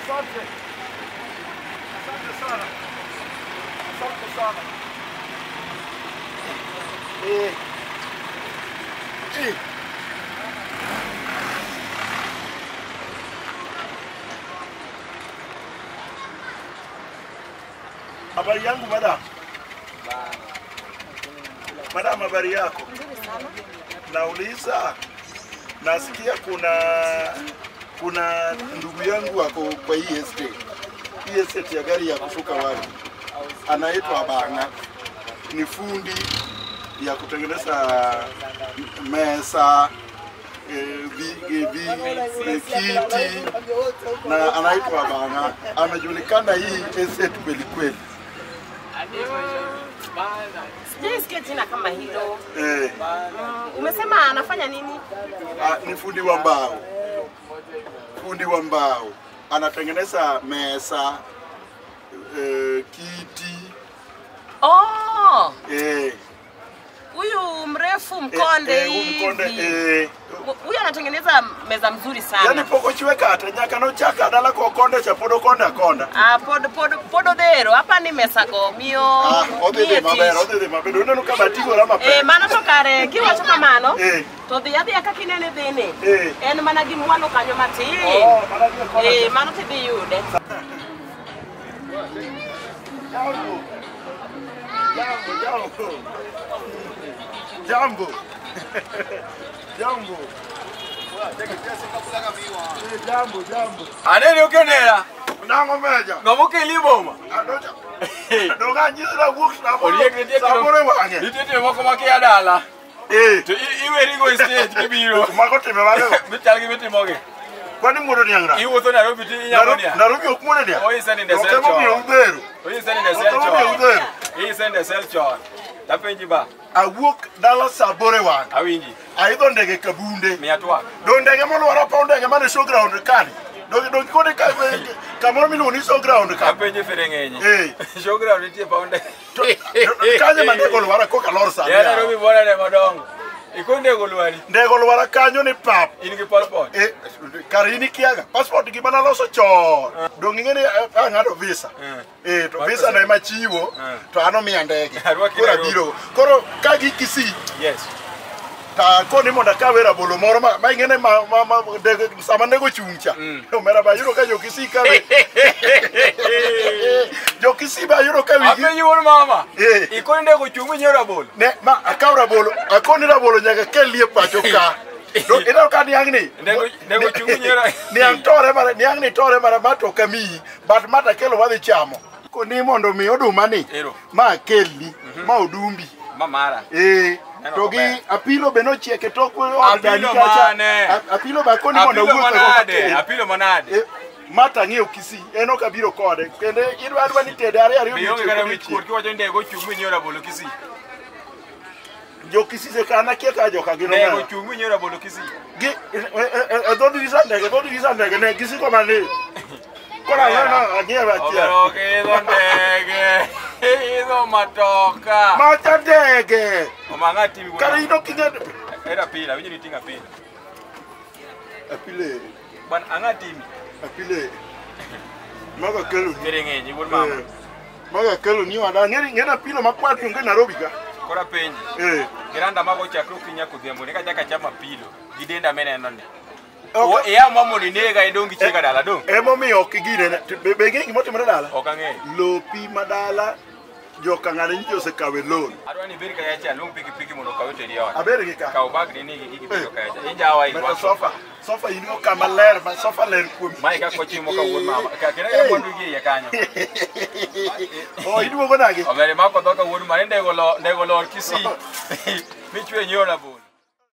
Asante. Asante sana. Asante sana. Habari yangu madam. Madam, habari yako? Nauliza, nasikia kuna ndugu yangu ako kwa hii estate. Hii estate ya gari ya kushuka watu. Anaitwa Banga. Ni fundi ya kutengeneza mesa, kiti, na anaitwa Banga. Amejulikana hii estate kweli kweli. Sijaisikia jina kama hilo. Umesema anafanya nini? Ni fundi wa mbao. Fundi wa mbao. Anatengeneza mesa, kiti. Oh. Huyu mrefu mkonde hivi. Huyu anatengeneza meza mzuri sana. Yaani poko chiweka hata nyaka no chaka dala kwa konde cha podo konda konda. Ah, podo dero. Hapa ni mesa go mio. Ah, odede mabero, odede mabero. Uneno kama tigo la mapema. Mano to kare kiwacho kamano. To dhi adhi kaka kinene dhini. En mana gi mwalo kanyo matin. Oh, mana gi konda. Mano tidhi yude. Jambo. Jambo, jambo. Jambo. Jambo. Jambo, jambo. Anene ukenera. Nango meja. Ngamuke liboma. Adoja. Donga nyisira wuks na bo. Sabore wange. Nitete moko makia dala. To iwe rigo stage kibiro. Mako time wale. Michal gi mitimoge. Kwani muodo niang ra? Iwuotho Nairobi ti inyamo niang. Nairobi ok muodo niang. Oyise ni ndesel chon. Omiyo udhero. Oyise ni ndesel chon. Oyise ndesel chon. Tapenji ba. Awuok dala sabore wang. Awinji. Aidho ndege Kabunde. Miya twak. Do ndege molwaro paw ndege mane showground kani. Do kode ka kamoro miluongo ni showground ka. Apenji Fereng'enye. Showground nitie paw ndege. Kanyo ma ndege olwara koka lor sani. Ya Nairobi bwana ne madongo. Iko ndege olwari. Ndege olwara kanyo ni pap. In gi passport. Kar in ikiaga. Passport gima naloso chon. Dong ing'e ni ang'ado visa. To visa no ema chiwo to an omiya ndege. Koro abiro. Koro ka gi Kisii. Yes. Ta koni mondo akawe rabolo moro ma ing'e ni ma sama ndege ochung' cha. Omera ba ayudo ka jo Kisii kawe. Jo Kisii ba ayudo ka wigi. Apenji wuon mama. Ikoni ndege ochung' minyiew rabolo. Ne ma akaw rabolo. Akoni rabolo nyaka kelie pacho ka. Ineno ka niang' ni. Ndege ochung' minyiew. Niang' tore mara niang' ni tore mara ma to ok amiyi. But ma takelo wadhi chamo. Koni mondo mi oduma ni. Ma kelni. Ma odumbi. Ma mara. To gi apilo be nochiek e tok od dani kacha. Apilo ba koni mondo awuoth go manade. Apilo manade. Mata ng'iew Kisii. En ok abiro kode. Kendo idwa ni tede ariyo ariyo. Be onge kata wich kuot kiwacho ni ndege ochung' minyiew rabolo Kisii. Jo Kisii se kana kia ka joka gin omera. Ndege ochung' minyiew rabolo Kisii. Gi e dho dirisa ndege, dho dirisa ndege ne gisiko mane. Koro ang'iewo ang'iewo achiel. Ok idho ndege. Idho matoka. Macha ndege. Oma ng'a timi wuon. Kare in ok ing'e. Era apilo, awinjo ni iting'o apilo. Apile. Bwana ang'a timi. Apile. Maga kelo ni. Fereng'enye wuon mama. Maga kelo ni wada ng'e apilo makwar onge Nairobi ka. Koro apenji. Giranda mago chakre okinyi nyaka odhiambo ni kachako achamo apilo gi denda mineno ni. Iya mondo inega idong' gi chiega dala dong'. Emomiyo ok igine. Be ing'e gima otimore dala? Ok ang'eyo. Lopi ma dala joka ng'ane nyicha osekawe loan. Adwa ni ibed kacha aluong pikipiki mondo okaw oteri e ot. Aber gi ka. Kaw bag ni ni gi gibiro kacha. Injawa irwako. Sofa. Sofa in go kama ler ma sofa ler kuomi. Mae kaka wachiemo ka wuon mama. Kendo kaka mwandu gi iye kanyo. Oh, iduogo nade? Omera imako dhoga wuon mama ni ndege olor Kisii. Michwe nyiewo rabolo.